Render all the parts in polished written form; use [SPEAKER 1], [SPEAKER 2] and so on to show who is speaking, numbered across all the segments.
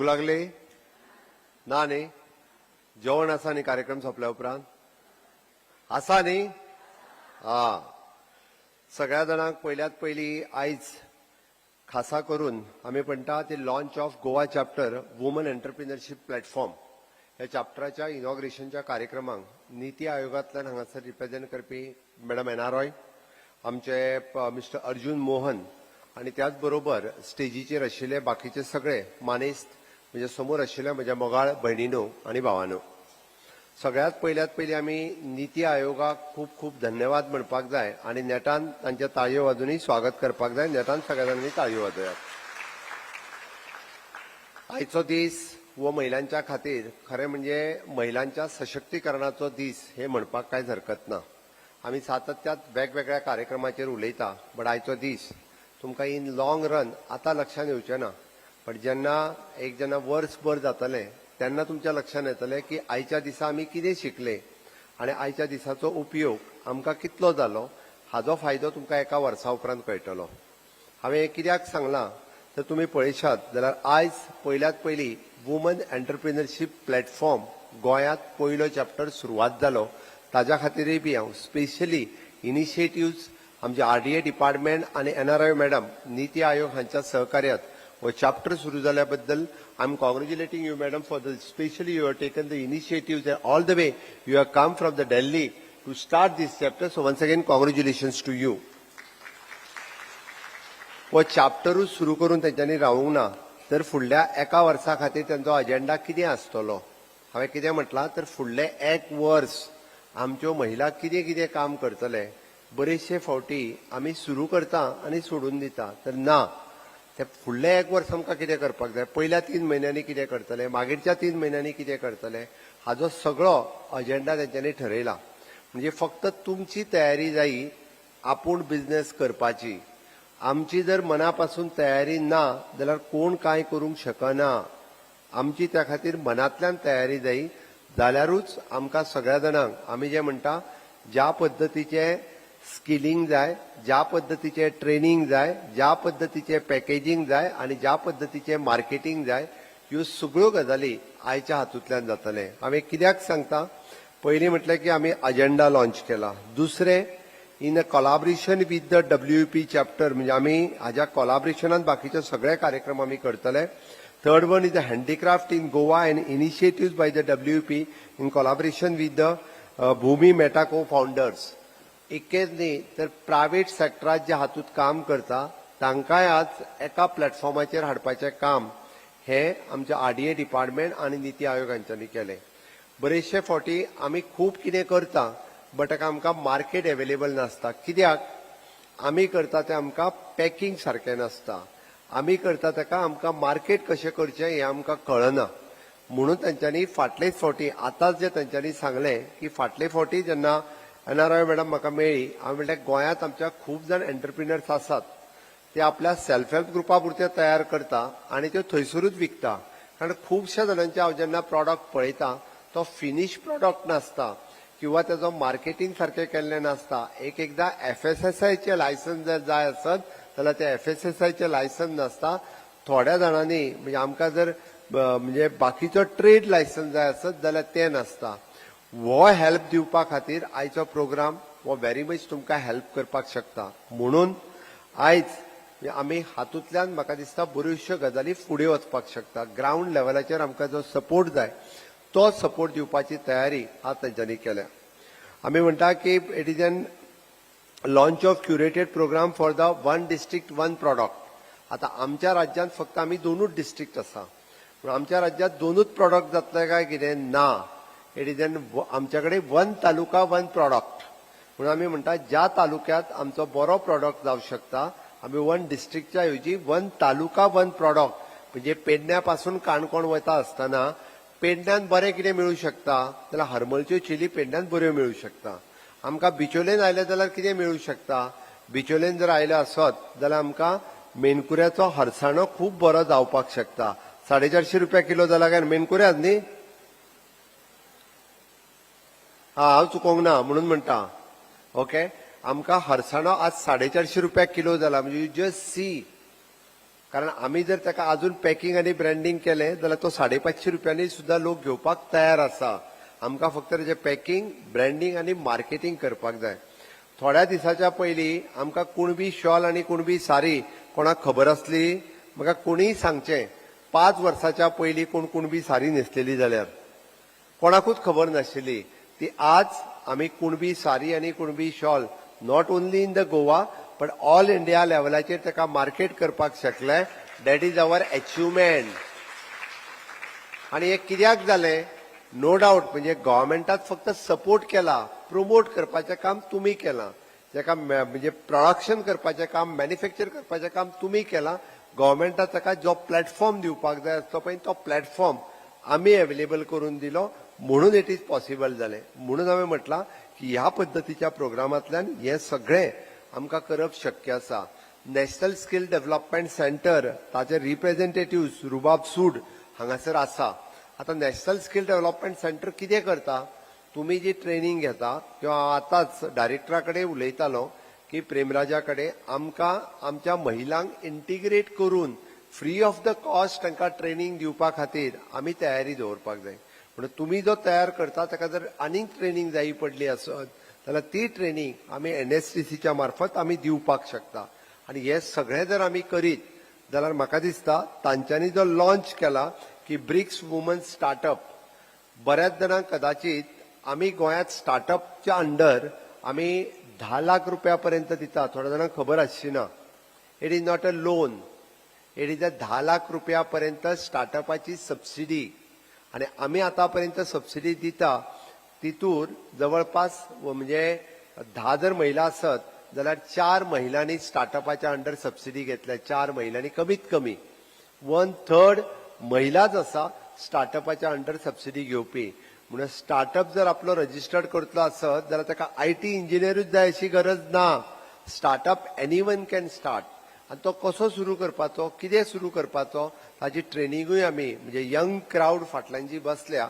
[SPEAKER 1] भूक लागली ना न्ही? जेवण आसा न्ही कार्यक्रम सोंपल्या उपरांत? आसा न्ही? हा, सगळ्या जाणांक पयल्यात पयली आयज खासा करून आमी म्हणटा ती launch of Goa chapter woman entrepreneurship platform ह्या चॅप्टराच्या इनॉग्रेशनच्या कार्यक्रमाक निती आयोगांतल्यान हांगासर रिप्रेझेंट करपी मॅडम एन आर रॉय, आमचे मिस्टर अर्जुन मोहन आनी त्याच बरोबर स्टेजीचेर आशिल्ले बाकीचे सगळे मानेस्त, म्हणजे समोर आशिल्ल्या म्हज्या मोगाळ भयणीनो आनी भावानो, सगळ्यात पयल्यात पयलीं आमी निती आयोगाक खूब खूब धन्यवाद म्हणपाक जाय आनी नेटान तांच्या ताळयो वाजूनय स्वागत करपाक जाय. नेटान सगळ्या जाणांनी ताळयो वाजयात. आयचो दीस हो महिलांच्या खातीर खरें म्हणजे महिलांच्या सशक्तीकरणाचो दीस हे म्हणपाक कांयच हरकत ना. आमी सातत्यात वेगवेगळ्या कार्यक्रमाचेर उलयता, बट आयचो दीस तुमकां इन लॉंग रन आतां लक्षांत येवचें ना, बट जेन्ना एक जेन्ना वर्सभर जातलें तेन्ना तुमच्या लक्षांत येतलें की आयच्या दिसा आमी कितें शिकले आनी आयच्या दिसाचो उपयोग आमकां कितलो जालो, हाजो फायदो तुमकां एका वर्सा उपरांत कळटलो. हांवें हें कित्याक सांगलां तर तुमी पळयशात जाल्यार आयज पयल्यात पयली वुमन एंटरप्रिनरशीप प्लॅटफॉर्म गोंयांत पयलो चॅप्टर सुरवात जालो. ताज्या खातीरय बी हांव स्पेशली इनिशिएटिव्ज आमचे आरडीए डिपार्टमेंट आनी एनआरआय मॅडम, निती आयोग हांच्या सहकार्यात हो चॅप्टर सुरू जाल्या बद्दल I am congratulating you, madam, for the specially you have taken the initiative. All the way you have come from the Delhi to start this chapter, so once again congratulations to you. हो चॅप्टरूच सुरू करून तेंच्यांनी रावूंक ना, तर फुडल्या एका वर्सा खातीर तेंचो अजेंडा कितें आसतलो? हांवें कितें म्हटलां तर फुडलें एक वर्स आमच्यो महिला कितें कितें काम करतले? बरेचशे फावटी आमी सुरू करता आनी सोडून दिता, तर ना, ते फुडलें एक वर्स आमकां कितें करपाक जाय, पयल्या 3 म्हयन्यांनी कितें करतले, मागीरच्या 3 म्हयन्यांनी कितें करतले, हाजो सगळो अजेंडा तेंच्यांनी ठरयला. म्हणजे फक्त तुमची तयारी जायी आपूण बिझनेस करपाची. आमची जर मना पासून तयारी ना जाल्यार कोण कांय करूंक शकना. आमची त्या खातीर मनांतल्यान तयारी जायी जाल्यारूच आमकां सगळ्या जाणांक आमी जे म्हणटा, ज्या पद्दतीचे स्किलिंग जाय, ज्या पद्दतीचे ट्रेनिंग जाय, ज्या पद्दतीचे पॅकेजींग जाय आनी ज्या पद्दतीचे मार्केटींग जाय, ह्यो सगळ्यो गजाली आयच्या हातूंतल्यान जातले. हांवें कित्याक सांगता, पयलीं म्हटलें की आमी अजेंडा लॉन्च केला. दुसरें, in a collaboration with the WEP chapter, म्हणजे आमी हाज्या कोलाबरेशनान बाकीचे सगळे कार्यक्रम आमी करतले. Third one is the handicraft in Goa and initiative by the WEP in collaboration with the Bhumi Meta co founders. इतकेच न्ही तर प्रायव्हेट सेक्टरात जे हातूंत काम करता तांकांय आज एका प्लॅटफॉर्माचेर हाडपाचें काम हें आमच्या आरडीए डिपार्टमेंट आनी निती आयोग हांच्यांनी केलें. बरेचशे फावटी आमी खूब कितें करता, बट ताका आमकां मार्केट एवेलेबल नासता. कित्याक? आमी करता तें आमकां पॅकिंग सारकें नासता, आमी करता ताका आमकां मार्केट कशें करचें हें आमकां कळना. म्हणून तांच्यांनी फाटलेच फावटी आतांच जे तांच्यांनी सांगलें की फाटले फावटी जेन्ना एनआरआय मॅडम म्हाका मेळ्ळी, हांवें म्हणलें, गोंयांत आमच्या खूब जाण एंटरप्रिनर्स आसात, ते आपल्या सेल्फ हेल्प ग्रुपा पुरते तयार करता आनी त्यो थंयसरूच विकता. कारण खुबश्या जाणांचे हांव जेन्ना प्रॉडक्ट पळयता तो फिनीश प्रॉडक्ट नासता किंवा तेजो मार्केटींग सारकें केल्लें नासता. एक एकदां एफएसएसआयचें लायसन्स जर जाय आसत जाल्यार ते एफएसएसआयचें लायसन्स नासता. थोड्या जाणांनी म्हणजे आमकां जर म्हणजे बाकीचो ट्रेड लायसन्स जाय आसत जाल्यार तें नासता. हो हेल्प दिवपा खातीर आयचो प्रोग्राम हो व्हेरी मच तुमकां हेल्प करपाक शकता. म्हणून आयज म्हणजे आमी हातूंतल्यान म्हाका दिसता बऱ्योचश्यो गजाली फुडें वचपाक शकता. ग्रावंड लेवलाचेर आमकां जो सपोर्ट जाय तो सपोर्ट दिवपाची तयारी आज तांच्यांनी केल्या. आमी म्हणटा की it is an launch of curated program for the one district, one product. आता आमच्या राज्यांत फक्त आमी दोनूच डिस्ट्रिक्ट आसा, पूण आमच्या राज्यांत दोनूच प्रॉडक्ट जातले काय कितें? ना. It is an आमच्या कडेन वन तालुका, वन प्रॉडक्ट. म्हणून आमी म्हणटा, ज्या तालुक्यात आमचो बरो प्रॉडक्ट जावं शकता, आमी वन डिस्ट्रिक्टच्या ऐवजी वन तालुका, वन प्रॉडक्ट. म्हणजे पेडण्या पासून काणकोण वता आसतना पेडण्यान बरें कितें मेळूं शकता जाल्यार हरमलच्यो चिली पेडण्यान बऱ्यो मेळूं शकता. आमकां बिचोलेन आयलें जाल्यार कितें मेळूं शकता? बिचोलेन जर आयलें आसत जाल्यार आमकां मेणकुऱ्याचो हरसाणो खूब बरो जावपाक शकता. 450 रुपया किलो जाला काय मेणकुऱ्याच न्ही? हा, हांव चुकोंक ना म्हणून म्हणटा. ओके, आमकां हरसाणो आज 450 रुपया किलो जाला. म्हणजे you just see. कारण आमी जर ताका अजून पॅकिंग आनी ब्रँडिंग केलें जाल्यार तो 550 रुपयांनी सुद्दां लोक घेवपाक तयार आसा. आमकां फक्त तेजें पॅकिंग, ब्रँडिंग आनी मार्केटिंग करपाक जाय. थोड्या दिसाच्या पयलीं आमकां कुणबी शॉल आनी कुणबी सारी कोणाक खबर आसली? म्हाका कोणीय सांगचें, 5 वर्साच्या पयलीं कोण कुणबी सारी न्हेसलेली जाल्यार? कोणाकूच खबर नाशिल्ली ती. आज आमी कुणबी सारी आनी Kunbi shawl not only in the Goa but all India लेवलाचेर ताका मार्केट करपाक शकले. That is our achievement. आणि हे कित्याक जालें? नो डावट, म्हणजे गव्हर्मेंटात फक्त सपोर्ट केला, प्रमोट करपाचें काम तुमी केलां. जाका म्हणजे प्रोडक्शन करपाचें काम, मॅन्युफॅक्चर करपाचें काम तुमी केलां. गव्हर्मेंटाक ताका जो प्लॅटफॉर्म दिवपाक जाय आसलो पळय, तो प्लॅटफॉर्म आमी अवेलेबल करून दिलो म्हणून it is possible जालें. म्हणून हांवें म्हटलां की ह्या पद्दतीच्या प्रोग्रामांतल्यान हें सगळें आमकां करप शक्य आसा. नॅशनल स्कील डेव्हलपमेंट सेंटर, ताचे रिप्रेझेंटेटिव्ह रुबाब सूड हांगासर आसा. आतां नॅशनल स्कील डेव्हलपमेंट सेंटर कितें करता? तुमी जी ट्रेनिंग घेता किंवा आतांच डायरेक्टरा कडेन उलयतालो की प्रेमराजा कडेन, आमकां आमच्या महिलांक इंटिग्रेट करून फ्री ऑफ the cost तांकां ट्रेनिंग दिवपा खातीर आमी तयारी दवरपाक जाय. म्हणून तुमी जो तयार करता ताका जर आनीक ट्रेनिंग जायी पडली आसत जाल्यार ती ट्रेनिंग आमी एनएसडीसीच्या मार्फत आमी दिवपाक शकता. आनी हे सगळें जर आमी करीत जाल्यार म्हाका दिसता तांच्यांनी जो लॉन्च केला की ब्रिक्स वुमन स्टार्टअप, बऱ्याच जाणांक कदाचित आमी गोंयांत स्टार्टअपच्या अंडर आमी 10 लाख रुपया पर्यंत दिता, थोड्या जाणांक खबर आसची ना. It is not a loan, it is a 10 lakh रुपया पर्यंत स्टार्टअपाची सबसिडी. आणि आमी आतां पर्यंत सबसिडी दिता तितूर जवळपास म्हणजे 10 जर महिला आसत जाल्यार चार महिलांनी स्टार्टअपाच्या अंडर सबसिडी घेतल्या. चार महिलांनी, कमीत कमी वन थर्ड महिलाच आसा स्टार्टअपाच्या अंडर सबसिडी घेवपी. म्हणून स्टार्टअप जर आपलो रजिस्टर्ड करतलो आसत जाल्यार ताका IT इंजिनियरूच जाय अशी गरज ना. Startup anyone can start. आनी तो कसो सुरू करपाचो, कितें सुरू करपाचो, ताची ट्रेनिंगूय आमी, म्हणजे यंग क्रावड फाटल्यान जी बसल्या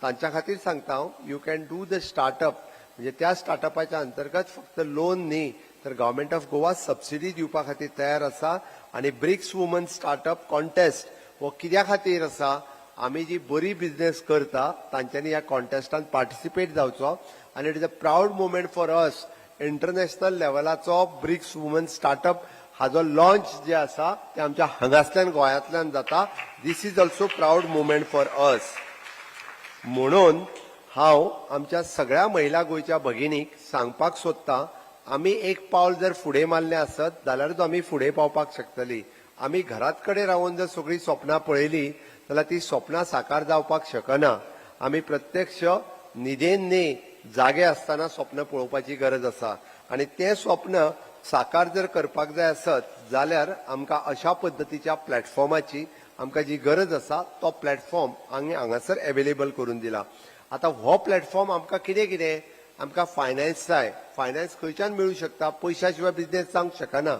[SPEAKER 1] तांच्या खातीर सांगता हांव, you can do the startup. म्हणजे त्या स्टार्टअपाच्या अंतर्गत फक्त लोन न्ही तर गव्हर्मेंट ऑफ गोवा सबसिडी दिवपा खातीर तयार आसा. आनी ब्रिक्स वुमन स्टार्टअप कॉन्टेस्ट हो कित्या खातीर आसा? आमी जी बरी बिझनेस करता तांच्यांनी ह्या कॉन्टेस्टान पार्टिसिपेट जावचो. आनी it is a proud moment for us, international लेवलाचो ब्रिक्स वुमन स्टार्टअप हाजो लॉन्च जे आसा ते आमच्या हांगासल्यान, गोंयांतल्यान जाता. This is also proud moment for us. म्हणून हांव आमच्या सगळ्या महिला गोंयच्या भगिनीक सांगपाक सोदता, आमी एक पावल जर फुडें मारलें आसत जाल्यारूच आमी फुडें पावपाक शकतली. आमी घरात कडेन रावन जर सगळीं स्वप्नां पळयलीं जाल्यार ती स्वप्नां साकार जावपाक शकना. आमी प्रत्यक्ष न्हिदेन न्ही, जागे आसतना स्वप्न पळोवपाची गरज आसा. आनी तें स्वप्न साकार जर करपाक जाय आसत जाल्यार आमकां अशा पद्दतीच्या प्लॅटफॉर्माची आमकां जी गरज आसा, तो प्लॅटफॉर्म आमी हांगासर एवेलेबल करून दिला. आतां हो प्लॅटफॉर्म आमकां कितें कितें, आमकां फायनान्स जाय. फायनान्स खंयच्यान मेळूं शकता? पयशा शिवाय बिझनेस जावंक शकना.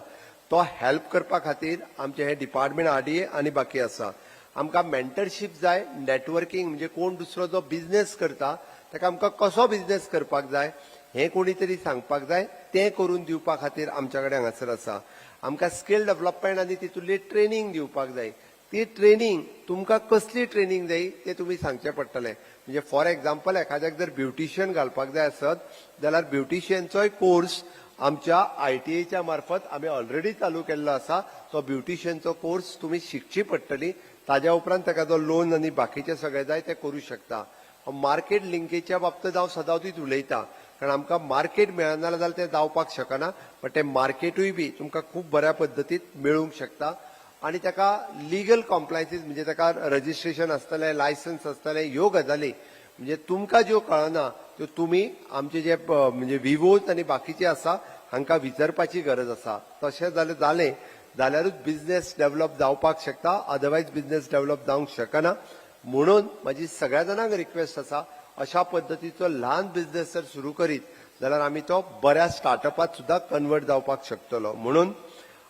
[SPEAKER 1] तो हेल्प करपा खातीर आमचें हें डिपार्टमेंट आरडीए आनी बाकी आसा. आमकां मेंटरशीप जाय, नेटवर्किंग, म्हणजे कोण दुसरो जो बिझनेस करता ताका आमकां कसो बिझनेस करपाक जाय हें कोणी तरी सांगपाक जाय. तें करून दिवपा खातीर आमच्या कडेन हांगासर आसा. आमकां स्किल डेव्हलपमेंट आनी तितूंतली ट्रेनिंग दिवपाक जाय. ती ट्रेनिंग तुमकां कसली ट्रेनिंग जाय तें तुमी सांगचें पडटलें. म्हणजे फॉर एग्जाम्पल, एखाद्याक जर ब्युटिशियन घालपाक जाय आसत जाल्यार ब्युटिशियनचोय कोर्स आमच्या आयटीआयच्या मार्फत आमी ऑलरेडी चालू केल्लो आसा. तो ब्युटिशियनचो कोर्स तुमी शिकची पडटली. ताज्या उपरांत ताका जो लोन आनी बाकीचे सगळे जाय ते करूं शकता. मार्केट लिंकेच्या बाबतींत हांव सदांच उलयतां, कारण आमकां मार्केट मेळना जाल्यार तें जावपाक शकना. बट तें मार्केटूय बी तुमकां खूब बऱ्या पद्दतीत मेळूंक शकता. आनी ताका लिगल कॉम्प्लायन्सीस, म्हणजे ताका रजिस्ट्रेशन आसतलें, लायसन्स आसतलें, ह्यो गजाली म्हणजे तुमकां ज्यो कळना त्यो तुमी आमचे जे म्हणजे विवोज आनी बाकीचे आसा हांकां विचारपाची गरज आसा. तशें जालें जालें जाल्यारूच बिझनेस डेव्हलप जावपाक शकता, अदरवायज बिझनेस डेव्हलप जावंक शकना. म्हणून म्हाजी सगळ्या जाणांक रिक्वेस्ट आसा, अशा पद्दतीचो ल्हान बिझनेस जर सुरू करीत जाल्यार आमी तो बऱ्या स्टार्टअपात सुद्दां कन्वर्ट जावपाक शकतलो. म्हणून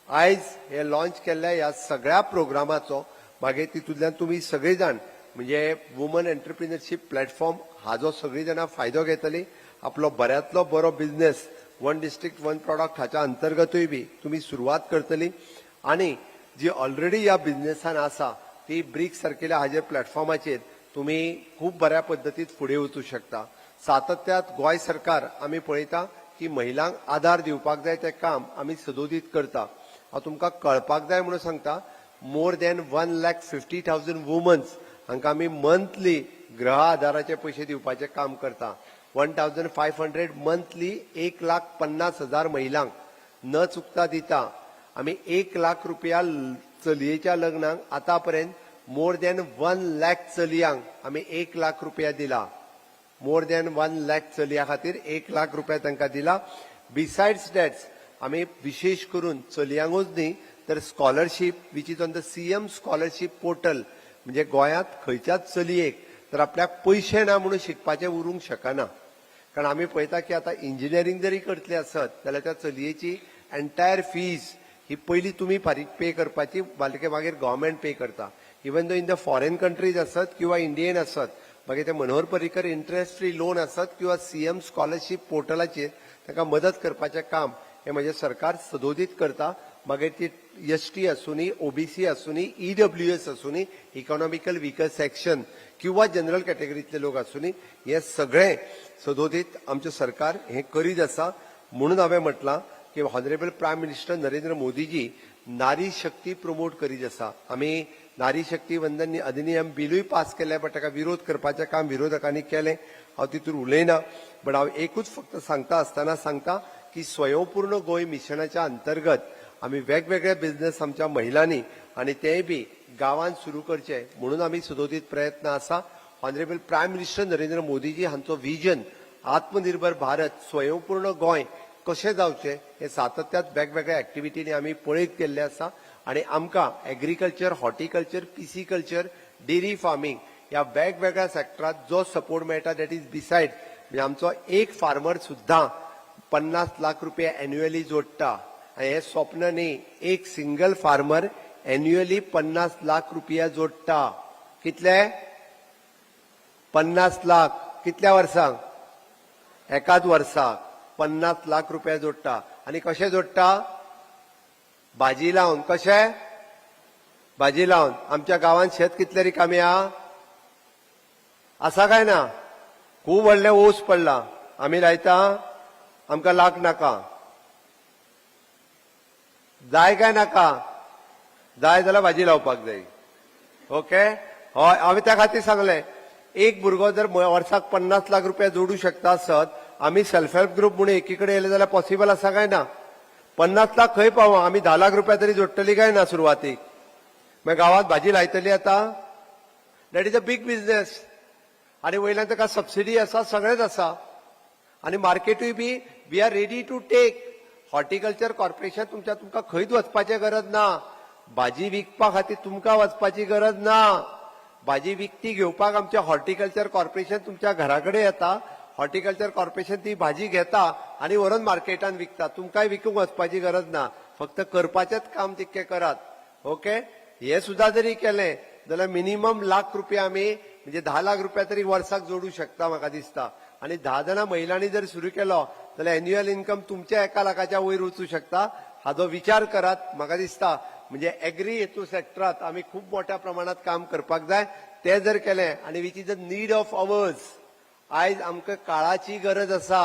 [SPEAKER 1] आयज हे लॉन्च केल्ल्या ह्या सगळ्या प्रोग्रामाचो मागीर तितूंतल्यान तुमी सगळी जाण, म्हणजे वुमन एंटरप्रिनरशीप प्लॅटफॉर्म हाजो सगळीं जाणां फायदो घेतली. आपलो बऱ्यांतलो बरो business one district one product हाच्या अंतर्गतूय बी तुमी सुरवात करतली. आणि जी ऑलरेडी ह्या बिझनेसान आसा ती ब्रिक्स सारकेल्या हाजेर प्लॅटफॉर्माचेर तुमी खूब बऱ्या पद्दतीन फुडें वचूं शकता. सातत्यात गोंय सरकार आमी पळयता की महिलांक आदार दिवपाक जाय, तें काम आमी सदोदीत करता. हांव तुमकां कळपाक जाय म्हणून सांगता, more than 1,50,000 womens हांकां आमी मंथली गृह आधाराचे पयशे दिवपाचें काम करता. 1500 मंथली, 1,50,000 महिलांक न चुकता दिता आमी. 1 लाख रुपया चलयेच्या लग्नाक. आतां पर्यंत मोर दॅन 1 लॅक चलयांक आमी 1 लाख रुपया दिला. मोर दॅन 1 लॅक चलयां खातीर 1 लाख रुपया तांकां दिला. बिसायड्स that, आमी विशेश करून चलयांकूच न्ही तर scholarship which is on the CM scholarship portal, म्हणजे गोंयांत खंयच्याच चलयेक तर आपल्याक पयशे ना म्हणून शिकपाचें उरूंक शकना. कारण आमी पळयता की आतां इंजिनियरींग जरी करतले आसत जाल्यार त्या चलयेची एंटायर फीज ही पयली तुमी फारीक पे करपाची, बाकी मागीर गव्हर्मेंट पे करता. Even though in the foreign countries आसत किंवा इंडियन आसत, मागीर ते Manohar Parrikar interest free loan आसत किंवा सीएम स्कॉलरशीप पोर्टलाचेर तांकां मदत करपाचें काम हें म्हजें सरकार सदोदीत करता. मागीर ती एसटी आसूनी, ओबीसी आसूनी, ईडब्ल्यूएस आसूनी, इकॉनॉमिकल विकर सेक्शन किंवा जनरल कॅटेगरीतले लोक आसूनी, हे सगळें सदोदीत आमचें सरकार हें करीत आसा. म्हणून हांवें म्हटलां की ऑनरेबल प्रायम मिनिस्टर नरेंद्र मोदीजी नारी शक्ती प्रमोट करीत आसा. आमी नारी शक्ती वंदन अधिनियम बिलूय पास केलें, बट ताका विरोध करपाचें काम विरोधकांनी केलें. हांव तितून उलयना, बट हांव एकूच फक्त सांगता आसतना सांगता की स्वयंपूर्ण गोंय मिशनाच्या अंतर्गत आमी वेगवेगळे बिझनेस आमच्या महिलांनी आनी तेय बी गांवांत सुरू करचे म्हणून आमी सदोदीत प्रयत्न आसा. ऑनरेबल प्रायम मिनिस्टर नरेंद्र मोदीजी हांचो विजन आत्मनिर्भर भारत, स्वयंपूर्ण गोंय कशें जावचें हें सातत्यात वेगवेगळ्या एक्टिविटींनी आमी पळयत गेल्ले आसा. आनी आमकां agriculture, horticulture, pisciculture, dairy farming ह्या वेगवेगळ्या सेक्टरात जो सपोर्ट मेळटा, that is beside, म्हणजे आमचो एक फार्मर सुद्दां 50 लाख रुपया एन्युअली जोडटा. आनी हें स्वप्न न्ही. एक सिंगल फार्मर एन्युअली 50 लाख रुपया जोडटा. कितले? 50 लाख. कितल्या वर्सांक? एकाच वर्साक 50 लाख रुपया जोडटा. आनी कशे जोडटा? भाजी लावन. कशे? भाजी लावन. आमच्या गांवांत शेत कितले रिकामी आहा, आसा काय ना? खूब व्हडलें ओस पडला. आमी लायता, आमकां लाख नाका. जाय काय नाका? जाय जाल्यार भाजी लावपाक जाय. ओके, हय, हांवें त्या खातीर सांगलें, एक भुरगो जर वर्साक 50 लाख रुपया जोडू शकता आसत, आमी सेल्फ हेल्प ग्रुप म्हणून एकी कडेन येयले जाल्यार पॉसिबल आसा काय ना? 50 लाख खंय पावो? आमी 10 लाख रुपया तरी जोडटली काय ना सुरवातीक? मागीर गांवांत भाजी लायतली आतां. That is a big business. आनी वयल्यान ताका सबसिडी आसा, सगळेंच आसा. आनी मार्केटूय बी we are ready to take. Horticulture corporation तुमच्या, तुमकां खंयच वचपाचें गरज ना. भाजी विकपा खातीर तुमकां वचपाची गरज ना. भाजी विकती घेवपाक आमचें हॉर्टिकल्चर कॉर्पोरेशन तुमच्या घरा कडेन येता. हॉर्टिकल्चर कॉर्पोरेशन ती भाजी घेता आनी व्हरून मार्केटान विकता. तुमकांय विकूंक वचपाची गरज ना. फक्त करपाचेंच काम तितकें करात. ओके, हे सुद्दां जरी केलें जाल्यार मिनिमम लाख रुपया आमी, म्हणजे 10 लाख रुपया तरी वर्साक जोडू शकता म्हाका दिसता. आनी 10 जाणां महिलांनी जर सुरू केलो जाल्यार एन्युअल इन्कम तुमच्या 1 लाखाच्या वयर वचूं शकता. हाजो विचार करात. म्हाका दिसता म्हणजे एग्री हेतू सेक्टरात आमी खूब मोठ्या प्रमाणात काम करपाक जाय. ते जर केलें आनी which is a need of hours, आयज आमकां काळाची गरज आसा.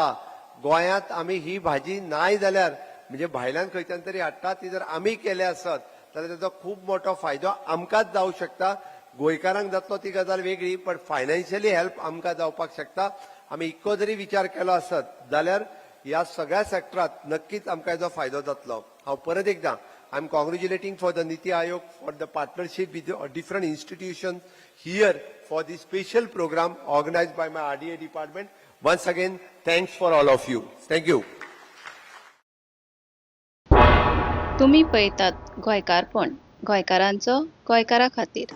[SPEAKER 1] गोंयांत आमी ही भाजी नाय जाल्यार म्हणजे भायल्यान खंयच्यान तरी हाडटा, ती जर आमी केले आसत जाल्यार ताचो खूब मोठो फायदो आमकांच जावं शकता. गोंयकारांक जातलो ती गजाल वेगळी, पण फायनान्शियली हेल्प आमकां जावपाक शकता. आमी इतको जरी विचार केलो आसत जाल्यार ह्या सगळ्या सेक्टरात नक्कीच आमकां हेजो फायदो जातलो. हांव परत एकदां I am congratulating for the NITI Aayog for the partnership with different institution here for the special program organized by my RDA department. Once again, thanks for all of you. Thank you.
[SPEAKER 2] तुमी पळयतात गोंयकारपण, गोंयकारांचो गोंयकारा खातीर.